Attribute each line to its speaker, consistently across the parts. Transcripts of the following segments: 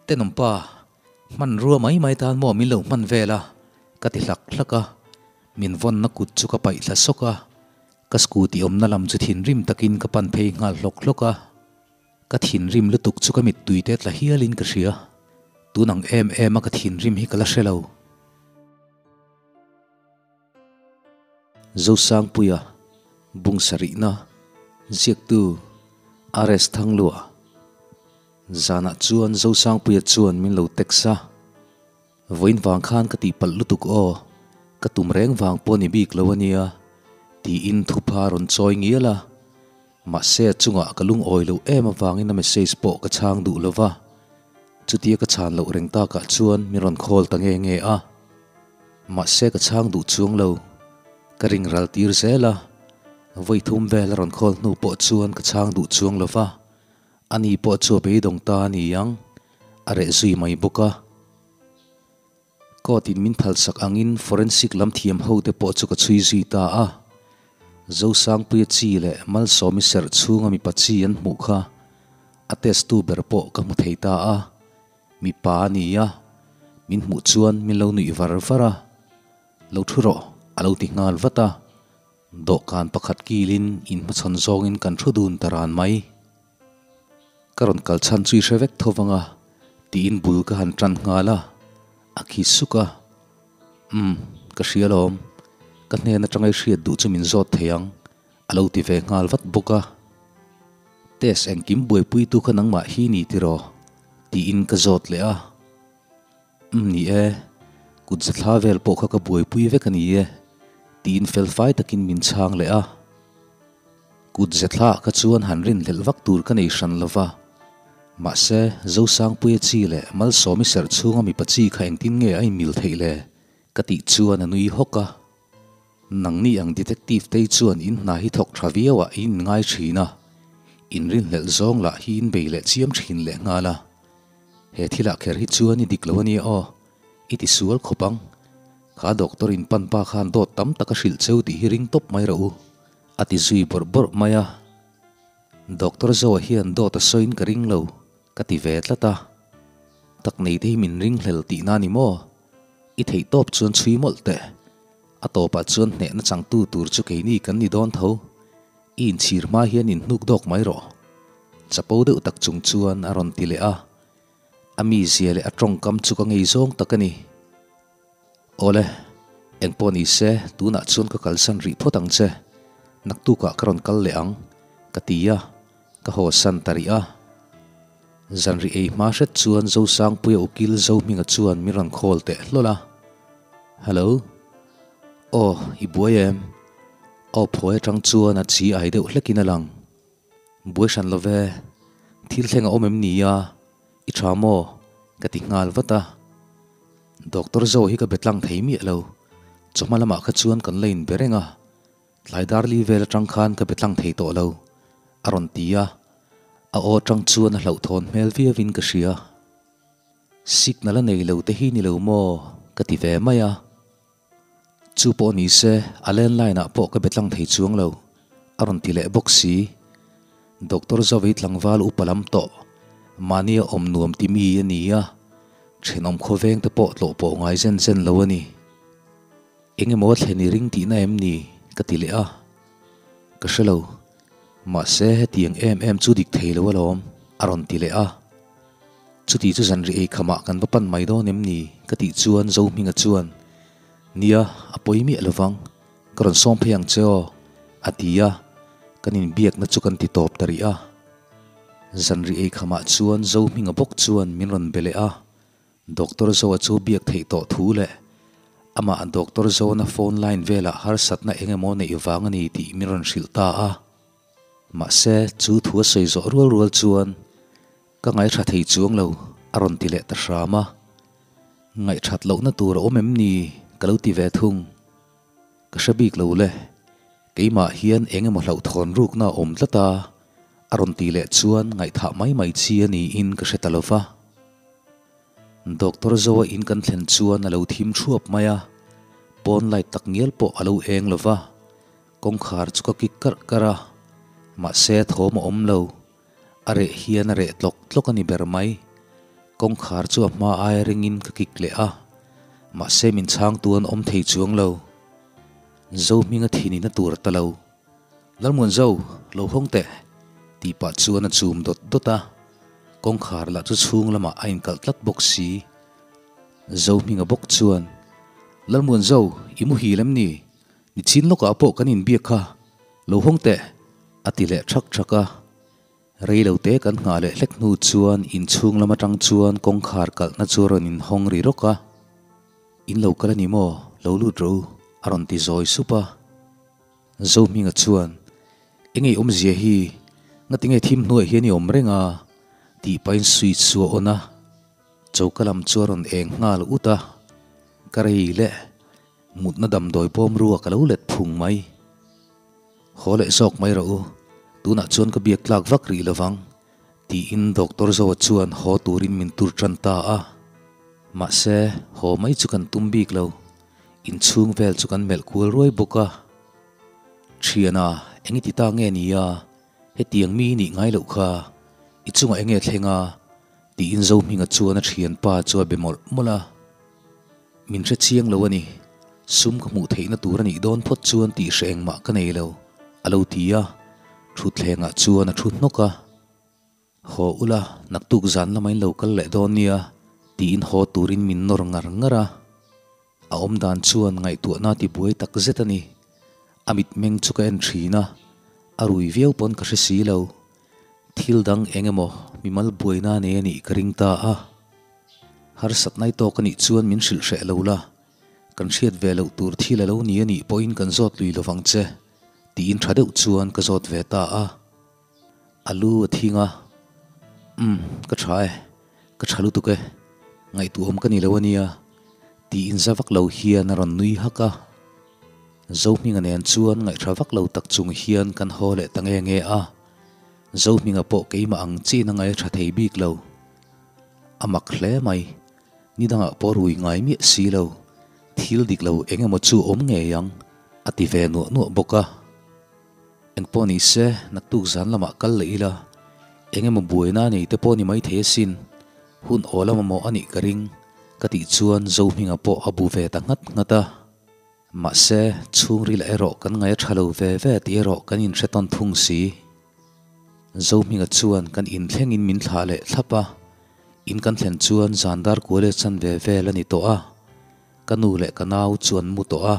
Speaker 1: Tenawm pa, hmanrua mai mai tan maw min lo hman vel a? ka ti hlak hlak a, min vawnna kut chu ka paih thla sawk a, ka scooty awmna lam chu thinrim takin ka pan phei nghal hlawk hlawk a. Ka thinrim lutuk chu ka mittui te tla hialin ka hria, tun ang em em a ka thinrim hi ka la hre lo. Zosangpuia, Bung sarihna, Ziaktu, RS Thangluah. Zanah chuan Zosangpuia chuan min lo text a, Vawiin vang khan ka tihpalh lutuk aw, ka tum reng vang pawh ni bik lo a nia, tiin thupha rawn chawi ngial a. Mahse a chungah ka lungawi loh em avangin a message pawh ka chhang duh lo va, chutia ka chhan loh reng takah chuan min rawn call ta nge nge a. Mahse ka chhang duh chuang lo, ka ring ral tir zel a, vawi thum vel a rawn call hnu pawh chuan ka chhang duh chuang lo va, ani pawh chu a beidawng ta a ni ang, a reh zui mai bawk a. Court in min phalsak angin forensic lam thiam ho te pawh chu ka chhui zui ta a. Zosangpuia chi leh Malsawmi serh chhunga mipa chi an hmuh kha a test tu ber pawh ka hmu thei ta a. Mipa a ni a, min hmuh chuan min lo nuih var var a. Lo thu rawh a lo ti nghal vat a. Dawhkan pakhat kilin inhmachhawn zawngin kan thu dun ta ran mai. Ka rawn kal chhan chu i hre vek tho vang a, tiin bul ka han tan nghal a, a khi suk a. Umm, ka hria alawm, ka hnen atanga i hriat duh chu min zawt thei ang, a lo ti ve nghal vat bawk a. Test engkim buaipuitu kha nangmah hi ni tiraw? tiin ka zawt leh a. Umm ni e, kut zathla vel pawh kha ka buaipui vek a ni e, tiin felfai takin min chhang leh a. Kut zethlaah kha chuan han rinhlelh vak tur ka nei hran lo va. Mahse, Zosangpuia chi leh Malsawmi serh chhunga mipa chi kha engtin nge a inmil theih le? ka tih chuan a nui hawk a. Nangni ang detective tei chuan in hna hi thawk tha viauah in inngai thin a, in rinhlelh zawng lah hi in bei leh chiam thin leh nghal a. He thilah kher hi chuan i dik lo a nia aw, i ti sual khawp ang. Kha doctor in pan pa khan dawt tam tak a hrilh cheu tih hi ring tawp mai rawh u. A ti zui bawrh bawrh mai a. Doctor Zoa hian dawt a sawiin ka ring lo, ka ti ve tlat a. Tak nei te hi min ring hlel tihna a ni maw? I theih tawp chuan chhui mawlh teh. A tawpah chuan hnehna changtu tur chu keini kan ni dawn tho. I inchhir hma hian inhnuk dawk mai rawh. Chapo deuh tak chung chuan a rawn ti leh a. A mizia leh a tawngkam chu ka ngei zawng tak a ni. Awle, engpawh ni se, tunah chuan ka kalsan rih phawt ang che. Naktukah ka rawn kal leh ang, ka ti a, ka haw san ta rih a. Zanri ei hma hret chuan Zosangpuia ukil Zohminga chuan min rawn call teh hlawl a. Hello. Aw, i buai em? Aw phawi atang chuan a chi ai deuh hlekin a lang. Buai hran lo ve, thil thleng a awm em ni a, i tha maw? ka ti nghal vat a. Doctor Zo hi ka be tlang thei miah lo, chawhma lamah kha chuan kan la inbe reng a, tlai dar li vel atang khan ka be tlang thei tawh lo, a rawn ti a, a aw atang chuan a hlauhthawn hmel viauin ka hria. Signal a nei lo te hi ni lo maw? ka ti ve mai a. Chu pawh ni se, a landline ah pawh ka be tlang thei chuang lo, a rawn ti leh bawk si. Doctor Zovi tlangval upa lam tawh, mahnia awm nuam ti mi a ni a, thenawm khawveng te pawh tlawh pawh ngai zen zen lo a ni. Eng emaw thlen i ring tihna em ni? ka ti leh a. Ka hre lo, mahse hetiang em em chu dik thei lo alawm, a rawn ti leh a. Chuti chu zanri ei khamah kan va pan mai dawn em ni? ka tih chuan Zohminga chuan, Nia, a pawi miah lovang, ka rawn sawm phei ang che aw, a ti a, kan inbiakna chu kan ti tawp ta rih a. Zanri ei khamah chuan Zohminga bawk chuan min rawn be leh a, Doctor Zoa chu biak theih tawh thu leh amah Doctor Zoana phone line velah harsatna eng emaw neih vang a ni tih min rawn hrilh ta a. Mahse, chu thu a sawi zawh rual rual chuan Ka ngaihṭha thei chuang lo, a rawn ti leh ta hram a. Ngaihṭhat lohna tur a awm em ni? ka lo ti ve thung. Ka hre bik lo le, keimah hian eng emaw hlauhthawn rukna a awm tlat a, a rawn ti leh chuan ngaihthah mai mai chi a niin ka hre ta lo va. Doctor Zoa in kan thlen chuan a lo thim thuap mai a, pawn light tak ngial pawh a lo eng lo va, kawngkhar chu ka kik karh karh a, mahse thawm a awm lo. A reh hian a reh tlawk tlawk a ni ber mai. Kawngkhar chu a hma aia ringin ka kik leh a, mahse min chhangtu an awm thei chuang lo. Zohminga thinin a tur ta lo. Lalmuanzo, lo hawng teh! tih pah chuan a chum dawt dawt a, kawngkhar lah chu chhung lamah a inkalh tlat bawk si. Zohminga bawk chuan, Lalmuanzo, i muhil em ni? Nichin lawkah pawh kan inbiak kha, lo hawng teh! a ti leh thak thak a. Rei lo te kan nghah leh hlek hnu chuan inchhung lam atang chuan kawngkhar kalhna chu a rawn inhawng ri rawk a. In lo kal a ni maw? Lo lut rawh u, a rawn ti zawi sup a. Zohminga chuan, Engei awmzia hi, ngatinge thim hnuaiah hian i awm reng a? tih pahin switch chu a on a. Choka lam chu a rawn eng nghal ut a. Ka rei leh mutna damdawi bawm ruak a lo let phung mai. Haw leh zawk mai rawh u, tunah chuan ka biak tlak vak rih lovang, tiin Doctor Zoa chuan haw turin min tur tan ta a. Mahse, haw mai chu kan tum bik lo, inchhung vel chu kan melh kual ruai bawk a. Thiana, eng i ti ta nge nia, hetiang mi i nih ngai loh kha, i chungah eng nge thleng a? tiin Zohminga chuan a thianpa chu a be mawlh mawlh a. Min hre chiang lo a ni. Sum ka hmuh theihna tur a nih dawn phawt chuan tih hre engmah ka nei lo, a lo ti a. Thutthlengah chuan a thu hnawk a. Haw ula, naktuk zan lama in lo kal leh dawn nia, tiin haw turin min nawr ngar ngar a. A awmdan chuan ngaihtuahna ti buai tak zet a ni. A mitmeng chu ka en thin a, a rui viau pawn ka hre si lo. Thil dang eng emaw mimal buaina nei a nih ka ring ta a. Harsatnai tawk a nih chuan min hrilh hreh lo la, kan hriat ve loh tur thil a lo ni a nih pawhin kan zawt lui lovang che, tiin tha deuh chuan ka zawt ve ta a. A lu a thing a, Umm, ka tha e, ka tha lutuk e, ngaihtuahawm ka ni lo a nia, tiin za vak lo hian a rawn nui hak a. Zohminga nen chuan ngaihthla vak lo tak chung hian kan haw leh ta nge nge a, Zohminga pawh keimah ang chiin a ngaihthla thei bik lo. A mak hle mai. Ni dangah pawh rui ngai miah si lo. Thil dik lo eng emaw chu awm ngei ang, a ti ve nuah nuah bawk a. Engpawh ni se, naktuk zan lamah kal leh ila, eng emaw buaina nei te pawh ni maithei asin, hun aw la mamawh a nih ka ring, ka tih chuan Zohminga pawh a bu ve ta nghat nghat a. Mahse, chhungril erawh kan ngaih a tha lo ve ve tih erawh kan inhre tawn thung si. Zohminga chuan kan inthlengin min thlah leh thlap a, in kan thlen chuan zan dar kual leh chan ve vel a ni tawh a, ka nu leh ka nau chu an mu tawh a,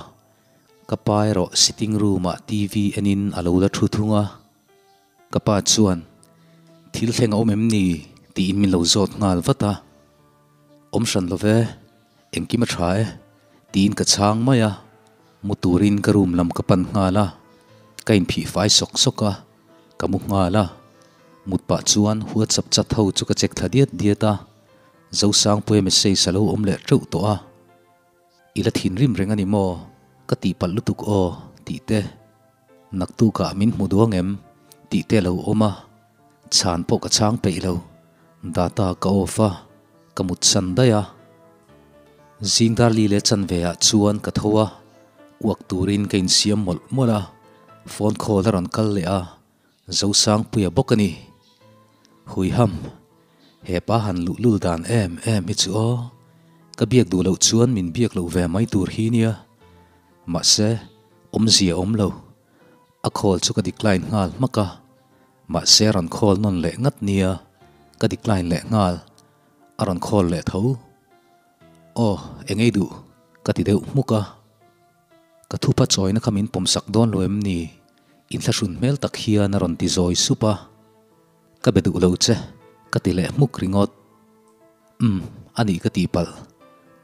Speaker 1: ka pa erawh sitting room ah TV enin a lo la thu thung a. Ka pa chuan, Thil thleng a awm em ni? tiin min lo zawt nghal vat a. Awm hran lo ve, engkim a tha e, tiin ka chhang mai a. Mu turin ka room lam ka pan nghal a, ka inphih fai sawk sawk a, ka mu nghal a. Mut pah chuan WhatsApp chat ho chu ka check thla diat diat a, Zosangpuia message a lo awm leh teuh tawh a. I la thinrim reng a ni maw? Ka tihpalh lutuk aw, tih te. Naktukah min hmu duang em? tih te a lo awm a, chhan pawh ka chhang peih lo. Data ka off a, ka mut san daih a. Zing dar li leh chanve ah chuan ka tho a, uak turin ka insiam mawlh mawlh a, phone call a rawn kal leh a, Zosangpuia bawk a ni. Huiham, hepa han luhlul dan em em hi chu aw, ka biak duh loh chuan min biak loh ve mai tur hi nia. Mahse, awmzia awm lo. A call chu ka decline nghal hmak a, mahse a rawn call nawn leh ngat nia, ka decline leh nghal. A rawn call leh tho. Aw, eng ei duh? ka ti deuh hmuk a. Ka thupa chawina kha min pawmsak dawn lo em ni? Inthlahrun hmel tak hian a rawn ti zawi sup a. Ka be duh lo che, ka ti leh hmuk ringawt. Umm, a nih ka tihpalh.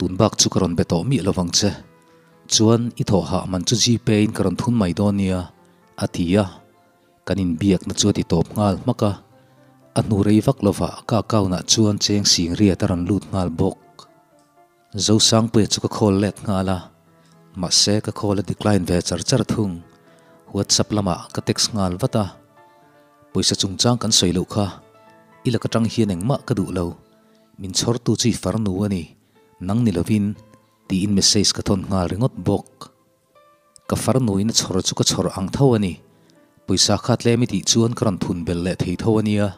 Speaker 1: Tun bak chu ka rawn be tawh miah lovang che. Chuan i thawh hah man chu Gpay in ka rawn thun mai dawn nia, a ti a. Kan inbiakna chu a ti tawp nghal hmak a. A hnu rei vak lovah ka account ah chuan cheng sing riat a rawn lut nghal bawk. Zosangpuia chu ka call let nghal a, mahse ka call a decline ve char char thung. WhatsApp lamah ka text nghal vat a, Pawisa chungchang kan sawi loh kha, i lak atang hian engmah ka duh lo, min chhawrtu chu i farnu a ni, nang ni lovin, tiin message ka thawn nghal ringawt bawk. Ka farnuin a chhawr chu ka chhawr ang tho a ni, pawisa kha tlem i tih chuan ka rawn thun belh leh thei tho a nia,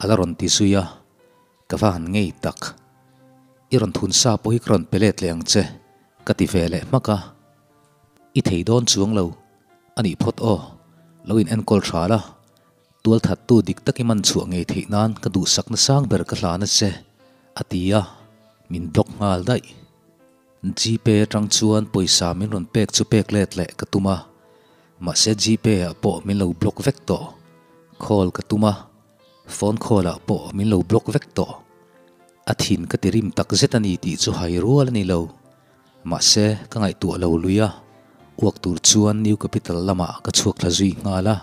Speaker 1: a la rawn ti zui a. Ka va han ngei tak. I rawn thun sa pawh hi ka rawn pe let leh ang che, ka ti ve leh hmak a. I thei dawn chuang lo a nih phawt aw, lo in enkawl tha la, tualthattu dik tak i man chhuah ngei theih nan ka duhsakna sang ber ka hlan a che, a ti a, min block nghal daih. Gpay atang chuan pawisa min rawn pek chu pek let leh ka tum a, mahse Gpay ah pawh min lo block vek tawh. Call ka tum a, phone call ah pawh min lo block vek tawh. A thin ka ti rim tak zet a ni tih chu hai rual a ni lo. Mahse, ka ngaihtuah lo lui a, uak tur chuan New Capital lamah ka chhuak thla zui nghal a.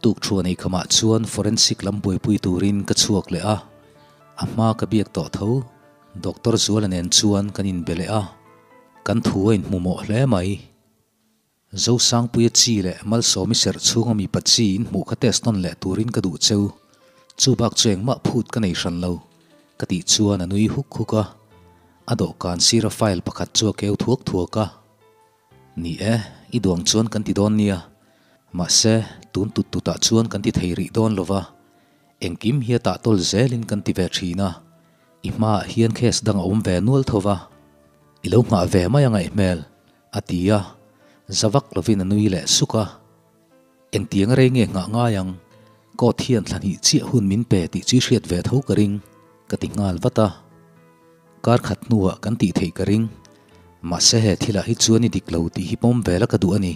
Speaker 1: Tuk thuan ei khamah chuan forensic lam buaipui turin ka chhuak leh a, a hma ka biak tawh tho Doctor Zuala nen chuan kan inbe leh a, kan thu a inhmumawh hle mai. Zosangpuia chi leh Malsawmi serh chhunga mipa chi in hmuh kha test nawn leh turin ka duh cheu. Chu bak chu engmah phut ka nei hran lo, ka tih chuan a nui huk huk a. A dawhkan sira file pakhat chu a keu thuak thuak a. Ni e, i duang chuan kan ti dawn nia. Mahse, tun tut tutah chuan kan ti thei rih dawn lo va. Engkim hi a tahtawl zelin kan ti ve thin a. I hmaah hian case dang a awm ve nual tho va. I lo nghah ve mai a ngaih hmel. A ti a, za vak lovin a nui leh suk a. Engtiang a rei nge nghah ngai ang? Court hian thla hnih chiah hun min pe tih chu i hriat ve tho ka ring, ka ti nghal vat a. Kar khat hnuah kan tih theih ka ring. Mahse he thilah hi chuan i dik lo tih hi pawm ve la ka duh a ni.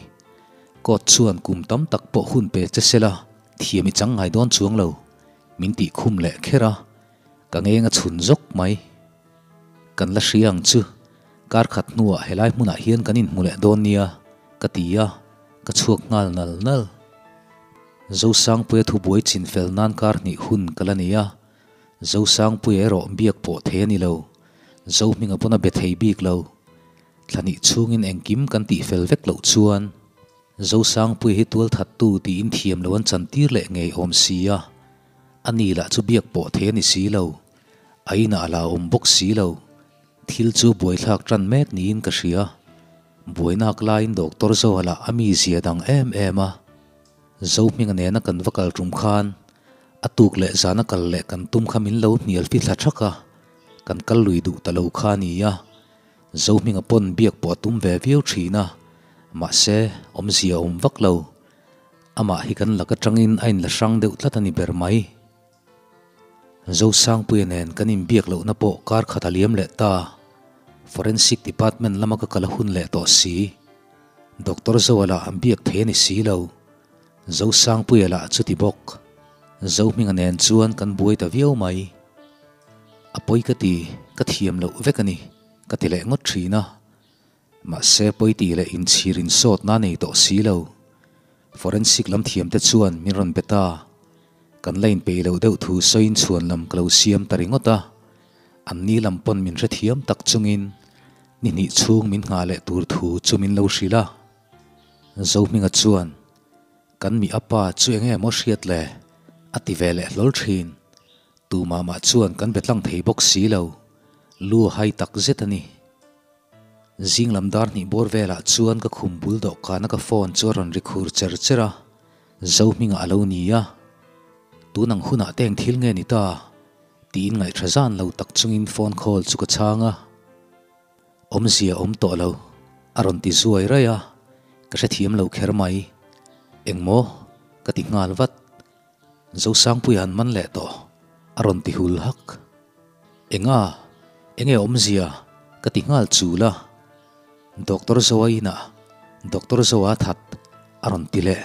Speaker 1: Court chuan kum tam tak pawh hun pe che sela thiam i chang ngai dawn chuang lo, min tih khum leh kher a, ka ngeng a chhun zawk mai. Kan la hria ang chu, kar khat hnuah helai hmunah hian kan inhmu leh dawn nia, ka ti a, ka chhuak nghal nal nal. Zosangpuia thubuai chin fel nan kar hnih hun ka la nei a, Zosangpuia erawh biak pawh thei a ni lo, Zohminga pawn a be thei bik lo. Thla hnih chhungin engkim kan tih fel vek loh chuan Zosangpuia hi tualthattu tiin thiam lo an chantir leh ngei awm si a, a ni lah chu biak pawh thei a ni si lo. A inah a la awm bawk si lo. Thil chu buaithlak tan mek niin ka hria. Buainak laiin Doctor Zoa lah a mi zia dang em em a. Zohminga nena kan va kal tum khan a tuk leh zana kal leh kan tum kha min lo hnial fi thla thak a, kan kal lui duh ta lo kha a ni a. Zohminga pawn biak pawh a tum ve viau thin a, mahse awmzia a awm vak lo. Amah hi kan lak atangin a inla hrang deuh tlat a ni ber mai. Zosangpuia nen kan inbiak lohna pawh kar khat a liam leh ta. Forensic department lama ka kal a hun leh tawh si. Doctor Zoa lah an biak thei a ni si lo. Zosangpuia lah chuti bawk. Zohminga nen chuan kan buai ta viau mai. A pawi ka ti, ka thiam loh vek a ni, ka ti leh ngawt thin a. Mahse pawi tih leh inchhir insawtna a nei tawh si lo. Forensic lam thiamte chuan min rawn be ta. Kan la inpeih loh deuh thu sawiin chhuan lam ka lo siam ta ringawt a, an ni lam pawn min hrethiam tak chungin ni hnih chhung min nghah leh tur thu chu min lo hrilh a. Zohminga chuan, Kan mi a pa chu eng emaw hriat le? a ti ve leh hlawl thin. Tumah mah chuan kan be tlang thei bawk si lo, lu a hai tak zet a ni. Zing lam dar hnih bawr velah chuan ka khum bul dawhkana ka phone chu a rawn ri khur cher cher a, Zohminga a lo ni a. Tun ang hunah te eng thil nge ni ta? tiin ngaihṭha zan lo tak chungin phone call chu ka chhang a. Awmzia awm tawh lo, a rawn ti zuai raih a, ka hrethiam lo kher mai. Engmaw? ka ti nghal vat. Zosangpuia an man leh tawh, a rawn ti hul hak. Enga? Enge awmzia? ka ti nghal chul a. Doctor Zoa inah Doctor Zoa that a rawn ti leh.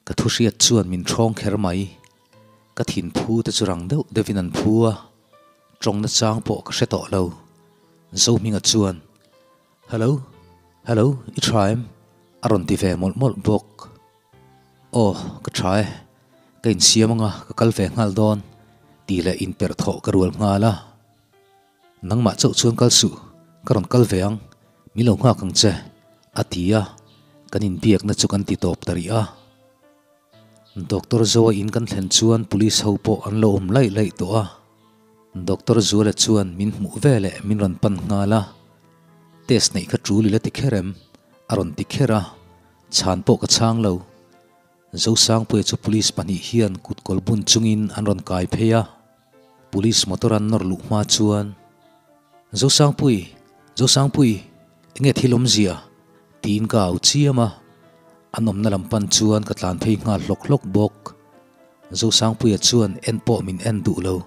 Speaker 1: Ka thu hriat chuan min ṭhawng kher mai. Ka thin phu te chu rang deuh deuhin an phu a, ṭawng nachang pawh ka hre tawh lo. Zohminga chuan, Hello, hello, i ṭha em? a rawn ti ve mawlh mawlh bawk. Aw, ka tha e. Ka insiam anga ka kal ve nghal dawn tih leh inperh thawh ka rual nghal a. Nangmah chauh chuan kal suh, ka rawn kal ve ang, min lo nghak ang che, a ti a, kan inbiakna chu kan ti tawp ta rih a. Doctor Zoa in kan thlen chuan police ho pawh an lo awm laih laih tawh a. Doctor Zuala chuan min hmuh veleh min rawn pan nghal a, Test neih kha tul ila ti kher em? a rawn ti kher a. Chhan pawh ka chhang lo. Zosangpuia chu police pahnih hian kut kawl bun chungin an rawn kai phei a. Police motor an nawr luh hma chuan, Zosangpui! Zosangpui! Enge thil awmzia? Tiin ka au chiam a, an awmna lam pan chuan ka tlan phei nghal hlawk hlawk bawk. Zosangpuia chuan en pawh min en duh lo.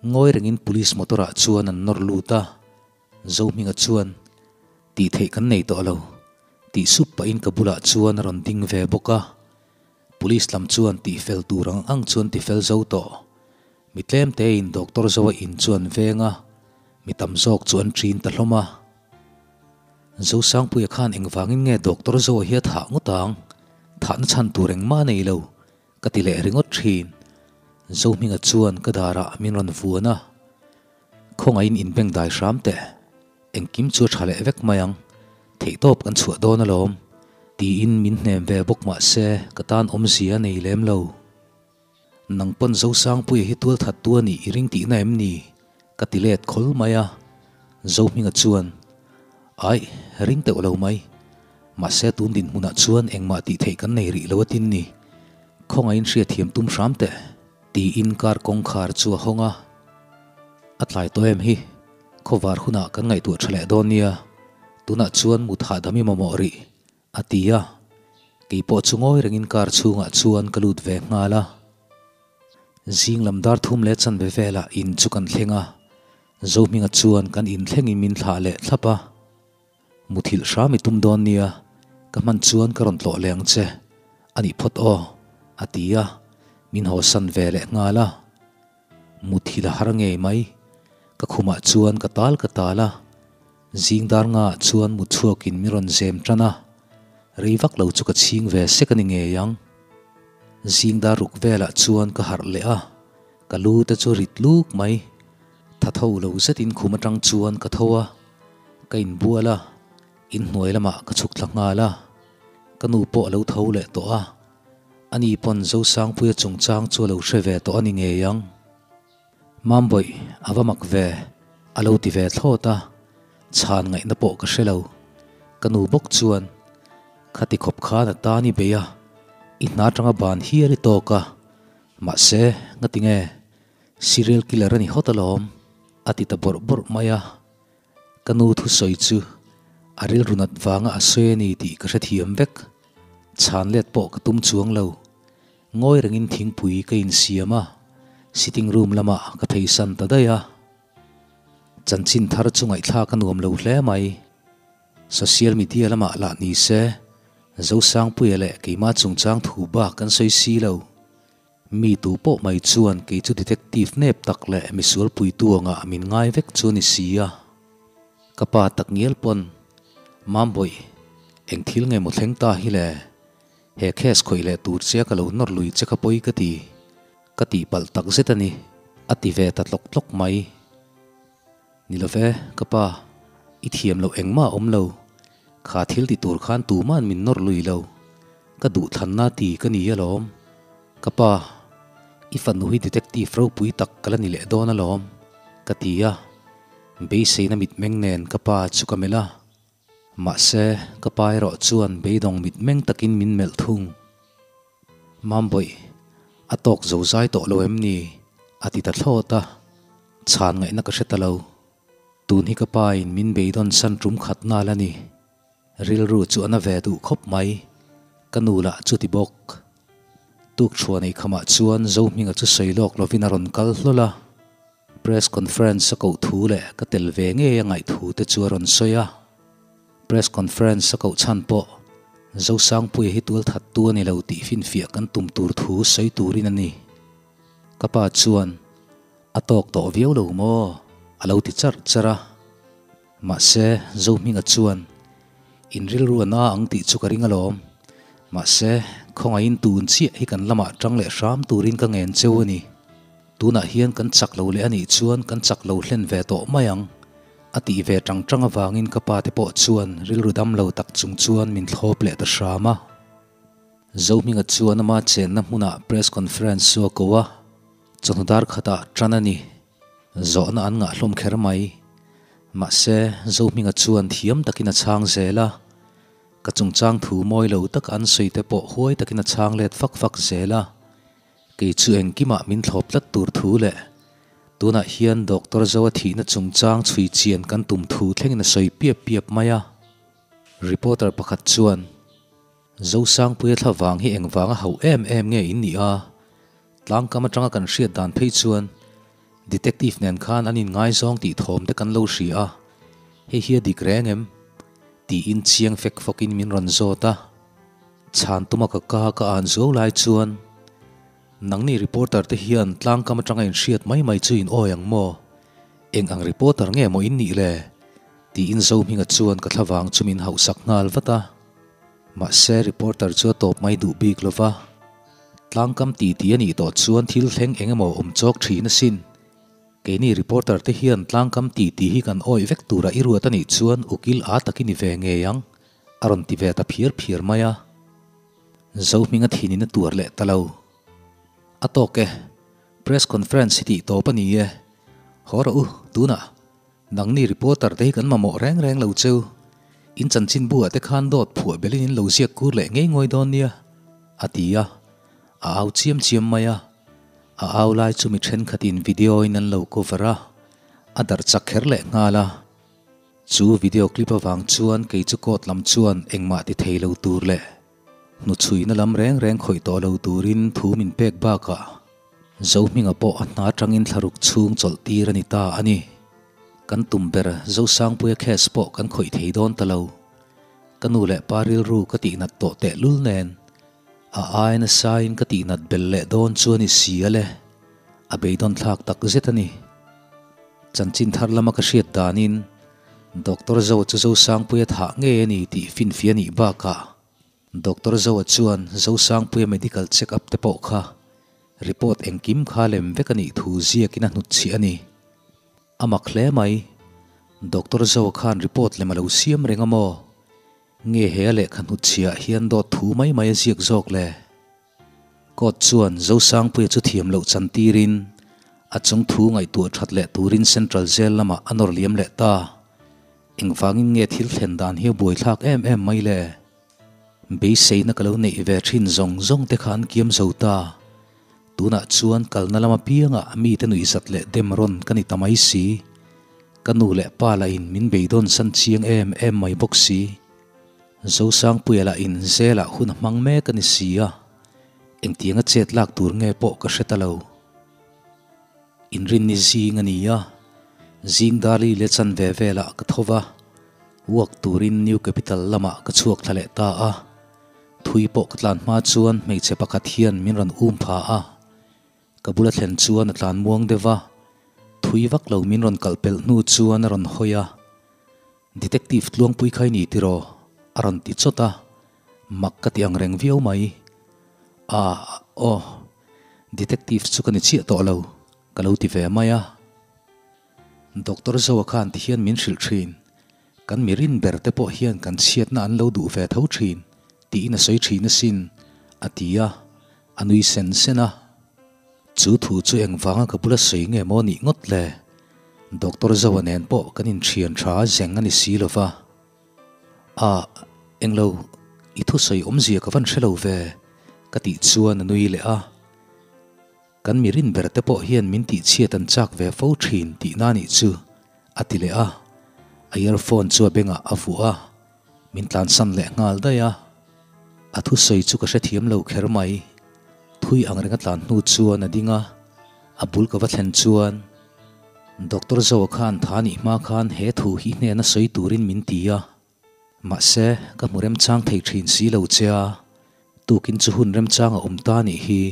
Speaker 1: Ngawi rengin police motor ah chuan an nawr lut a, Zohminga chuan tih theih kan nei tawh lo tih sup pahin ka bulah chuan a rawn ding ve bawk a. Police lam chuan tihfel tur ang ang chuan tifel zo tawh. Mi tlem tein Doctor Zoa in chu an veng a, mi tam zawk chu an ṭin ta hlawm a. Zosangpuia khan engvangin nge Doctor Zoa hi a thah ngawt ang? Thahna chhan tur engmah a nei lo, ka ti leh ringawt ṭhin. Zohminga chuan ka darah min rawn vuan a, Khawngaihin inbengdai hram teh, engkim chu a ṭha leh vek mai ang, theihtawp kan chhuah dawn alawm, tiin min hnem ve bawk mah se ka tan awmzia a nei lem lo. Nang pawn Zosangpuia hi tual that tu a nih i ring tihna em ni? Ka ti let khawl mai a. Zohminga chuan, Aih, ring teuh lo mai. Mahse tun dinhmunah chuan engmah tih theih kan nei rih lo atin ni. Khawngaihin hriatthiam tum hram teh. Tiin kar kawngkhar chu a hawng a. A tlai tawh em hi? Khawvar hunah kan ngaihtuah tha leh dawn nia. Tunah chuan mut hahdam i mamawh rih. A ti a, kei pawh chu ngawi rengin car chhungah chuan ka lut ve nghal a. Zing lam dar thum leh chanve velah in chu kan thleng a, Zohminga chuan kan in thlengin min thlah leh thlap a. Muthilh hram i tum dawn nia, ka hman chuan ka rawn tlawh leh ang che, a nih phawt aw, a ti a, min hawsan ve leh nghal a. Muthilh a har ngei mai, ka khumah chuan ka tal ka tal a. Zing dar ngaah chuan mut chhuakin min rawn zem tan a, rei vak lo chu ka chhing ve sek a ni ngei ang. Zing dar ruk velah chuan ka harh leh a, ka lu te chu rit luk mai. Tha tho lo zetin khum atang chuan ka tho a, ka inbual a, inhnuai lamah ka chhuk thla nghal a. Ka nu pawh a lo tho leh tawh a, ani pawn Zosangpuia chungchang chu a lo hre ve tawh a ni ngei ang. Mambawih, a va mak ve, a lo ti ve thlawt a, chhan ngaihna pawh ka hre lo. Ka nu bawk chuan, Khati khawp khan a tan i bei a, i hna atanga ban hial i tawk a, mahse, ngati nge, serial killer a ni hawt alawm, a ti ta bawrh bawrh mai a. Ka nu thusawi chu a rilru nat vanga a sawi a ni tih ka hrethiam vek. Chhan let pawh ka tum chuang lo. Ngawi rengin thingpui ka insiam a, sitting room lamah ka pheisan ta daih a. Chanchin thar chu ngaihthlak a nuam lo hle mai. Social media lamah lah ni se, Zosangpuia leh keimah chungchang thu bak kan sawi si lo. Mi tu pawh mai chuan kei chu detective nep tak leh misual puitu angah min ngai vek chu a ni si a. Ka pa takngial pawn, Mambawih, eng thil nge maw thleng ta hi le? He case khawih leh tur che a ka lo nawr lui che kha pawi ka ti. Ka tihpalh tak zet a ni, a ti ve ta tlawk tlawk mai. Ni lo ve, ka pa, i thiam loh engmah a awm lo. Kha thil ti tur khan tuma'n min nawr lui lo. Ka duhthlanna ti ka ni alawm. Ka pa, i fanu hi detective ropui tak ka la ni leh dawn alawm, ka ti a. Beiseina mitmeng nen ka pa chu ka melh a. Mahse, ka pa erawh chuan beidawng mitmeng takin min melh thung. Mambawih, a tawk zo zai tawh lo em ni? a ti ta thlawt a, chhan ngaihna ka hre ta lo. Tun hi ka pa in min beidawn san tum khat nal a ni. Rilru chu a na ve duh khawp mai, ka nu lah chu ti bawk. Tuk thuan ei khamah chuan Zohminga chu sawi lawk lovin a rawn kal hlawl a, press conference a koh thu leh ka tel ve ngei a ngaih thu te chu a rawn sawi a. Press conference a koh chhan pawh Zosangpuia hi tual that tu a ni lo tih finfiah kan tum tur thu sawi turin a ni. Ka pa chuan a tawk tawh viau lo maw? a lo ti charh charh a. Mahse, Zohminga chuan in rilru a na ang tih chu ka ring alawm. Mahse, khawngaihin tun chiah hi kan lamah tang leh hram turin ka ngen cheu a ni. Tunah hian kan chak lo leh a nih chuan kan chak lo hlen ve tawh mai ang. A tih ve tang tang avangin ka pa te pawh chuan rilru dam lo tak chung chuan min thlawp leh ta hram a. Zohminga chuan ama chenna hmunah press conference chu a ko a, chawhnu dar khatah tan a ni. Zawhna an ngah hlawm kher mai. Mahse, Zohminga chuan thiam takin a chhang zel a. Ka chungchang thu mawi lo tak an sawi te pawh huai takin a chhang let fak fak zel a. Kei chu engkimah min thlawp tlat tur thu leh. Tunah hian Doctor Zoa thihna chungchang chhui chian kan tum thu thlengin a sawi piap piap mai a. Reporter pakhat chuan, Zosangpuia thla vang hi engvanga hauh em em nge in nih a? Tlangkam atanga kan hriat dan phei chuan Detective nen khan an inngaizawng tih thawm te kan lo hria a, hei hi a dik reng em? Tiin chiang fek fawkin min rawn zawt a. Chhan tuma ka ka ka an zuau lai chuan, Nangni reporter te hian tlangkam atanga inhriat mai mai chu in awi ang maw? Eng ang reporter nge maw in nih le? Tiin Zohminga chuan ka thlavang chu min hauhsak nghal vat a. Mahse reporter chu a tawp mai duh bik lova, tlangkam ti ti a nih tawh chuan thil thleng eng emaw awm chawk thin asin. Keini reporter te hian tlangkam ti ti hi kan awih vek tura i ruat a nih chuan ukil a takin i ve ngei ang, a rawn ti ve ta phiar phiar mai a. Zohminga thinin a tuar leh ta lo. A tawk e, press conference hi tih tawp a ni e. Haw rawh u, tunah. Nangni reporter te hi kan mamawh reng reng lo cheu. In chanchinbu ah te khan dawt phuah belin in lo ziak kur leh ngei ngawi dawn nia, a ti a. A au chiam chiam mai a. A au lai chu mi thenkhatin video in an lo cover a, a darh chak kher leh nghal a. Chu video clip avang chuan kei chu court lam chuan engmah ti thei lo tur leh hnuchhuina lam reng reng khawih tawh lo turin thu min pek bakah Zohminga pawh a hna atangin thlaruk chhung chawlh tir a ni ta a ni. Kan tum ber Zosangpuia case pawh kan khawih thei dawn ta lo. Ka nu leh pa rilru ka tihnat tawh tehlul nen a ai nasain ka tihnat bel leh dawn chu a ni si a le. A beidawn thlak tak zet a ni. Chanchin thar lama ka hriat danin Doctor Zoa chu Zosangpuia thah ngei a ni tih finfiah a nih bakah Doctor Zoa chuan Zosangpuia medical check up te pawh kha report engkim kha lem vek a nih thu ziakin a hnutchhiah a ni. A mak hle mai. Doctor Zoa khan report lem a lo siam reng a maw? Nge he a lehkha hnutchhiah hian dawt thu mai mai a ziak zawk le? Court chuan Zosangpuia chu thiam loh chan tirin a chung thu ngaihtuah that leh turin Central Jail lamah a nawr liam leh ta. Engvangin nge thil thlen dan hi a buaithlak em em mai le? Beiseina ka lo neih ve thin zawng zawng te kha an kiam zo ta. Tunah chuan kalna lam apiangah mite nuihzat leh dem rawn ka ni ta mai si. Ka nu leh pa lahin min beidawn san chiang em em mai bawk si. Zosangpuia lah in zelah hun a hmang mek a ni si a, engtianga chet lak tur nge pawh ka hre ta lo. Inrinni zing a ni a, zing Dali leh chan ve velah ka tho va, walk turin New Capital lamah ka chhuak thla leh ta a. Thui pawh ka tlan hma chuan hmeichhe pakhat hian min rawn um pha a, ka bula thlen chuan a tlan muang deuh va, thui vak lo min rawn kalh pelh hnu chuan a rawn hawi a. Detective Tluangpui kha i ni tiraw? a rawn ti chawt a, mak ka ti ang reng viau mai. Ah, aw, Detective chu ka ni chiah tawh lo, ka lo ti ve mai a. Doctor Zoa khan ti hian min hrilh thin, kan mi rin ber te pawh hian kan chhiatna an lo duh ve tho thin, tiin a sawi thin asin, a ti a, a nui sen sen a. Chu thu chu engvanga ka bula sawi nge maw nih ngawt le? Doctor Zoa nen pawh kan inthian tha zeng a ni si lo va. Ah, englo, i thusawi awmzia ka van hre lo ve, ka tih chuan a nui leh a. Kan mi rin ber te pawh hian min tihchhiat an chak ve fo thin tihna nih chu, a ti leh a. A earphone chu a bengah a vuah a, min tlansan leh nghal daih a. A thusawi chu ka hrethiam lo kher mai. Thui ang renga tlan hnu chuan a ding a, a bul ka va thlen chuan Doctor Zoa khan tha nih hma khan he thu hi hnena sawi turin min ti a, mahse ka hmu remchang thei thin si lo che a, tukin chu hun remchang a awm ta nih hi,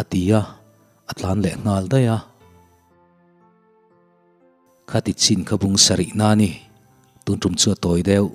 Speaker 1: a ti a, a tlan leh nghal daih a. Khati chin kha bung sarih na ni, tun tum chu a tawi deuh.